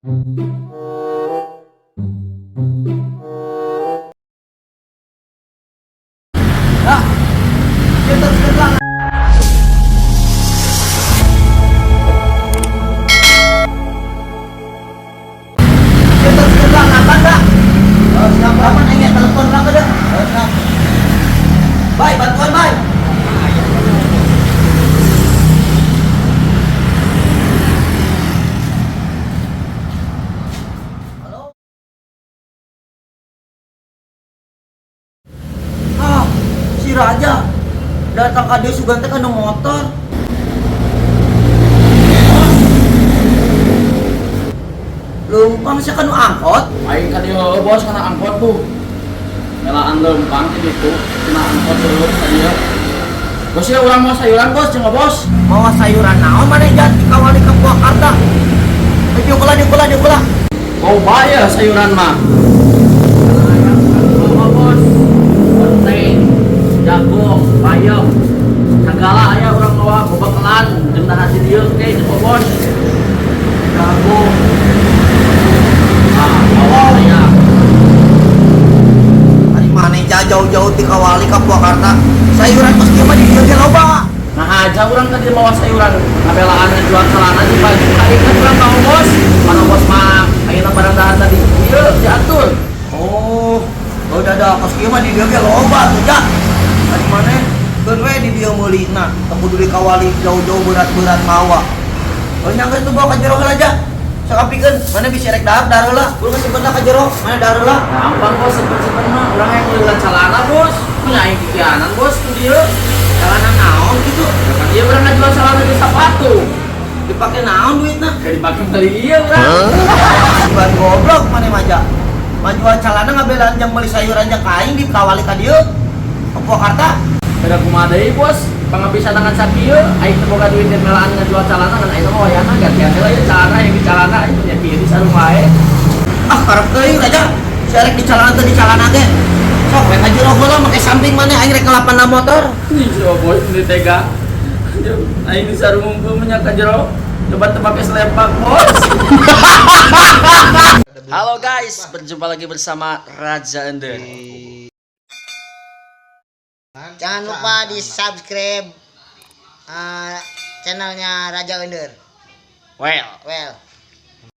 Nah, kita terus. Kita terus apa enggak? Oh, siapa? Apa nanya telepon berapa dah? Oh, siap. Bye, bantuan bye. Halo. Ah, si Raja datang ke dia sugan teh kana motor. Leumpang sia kanu angkot. Aing ka dieu bos kana angkot tuh. Melaan leumpang ti ditu, kena angkot terus ka dieu. Bos ya urang mau sayuran bos, jeung bos. Mawa sayuran naon maneh jat dikawali ka Purwakarta. Dieu kula dieu kula dieu kula. Loba ya sayuran mah. Loba bos. Wortel, jagung, bayam, segala aya urang mawa bebekelan jeung dahar di dieu ge jeung bos. Jagung. Ah, bawa aya. Ari maneh jauh-jauh ti Kawali ka Purwakarta. Sayuran kos kieu mah di dieu ge loba. Nah aja urang tadi mawa sayuran ngabelaan ngajual celana di baju aing kan urang mau bos. Mana bos mah ayeuna barang dahar tadi ieu diatur. Oh, oh dadah kos kieu mah di dieu ge loba tuh ja. Ari maneh keun we di dieu meulina, teu kudu di Kawali jauh-jauh berat-berat mawa. Oh nya geus tuh bawa ka jero heula ja. Sok apikeun, mana bisa rek dahar dahar heula. Kudu simpen ka jero, mana dahar heula. Gampang bos simpen-simpen mah urang hayang meuli celana bos. Punya aing kikianan bos ku dieu. Celana naon gitu? Kan ieu urang ngajual celana di sepatu. Dipake naon duitna? Kayak dipake beli ieu urang. Ban goblok maneh mah ja. Majual celana ngabelaan jang meuli sayuran jang ka aing di Kawali ka dieu. Ka Purwakarta. Beda kumaha deui bos, pangabisa tangan sakieu, aing teu boga duit melaan ngajual celana kan aing mah wayahna gantian heula ieu celana yang di celana aing punya kieu di sarung wae. Ah karep teuing raja. Si arek di celana teu di celana ge. Sok we ka jero heula make samping maneh aing rek ngelapan motor. Ih, si bos ini tega. Aing di sarung unggul nya ka jero. Coba teu pake selepak bos. Halo guys, berjumpa lagi bersama Raja Ender. Jangan lupa di subscribe channelnya Raja Ender. Well. Well.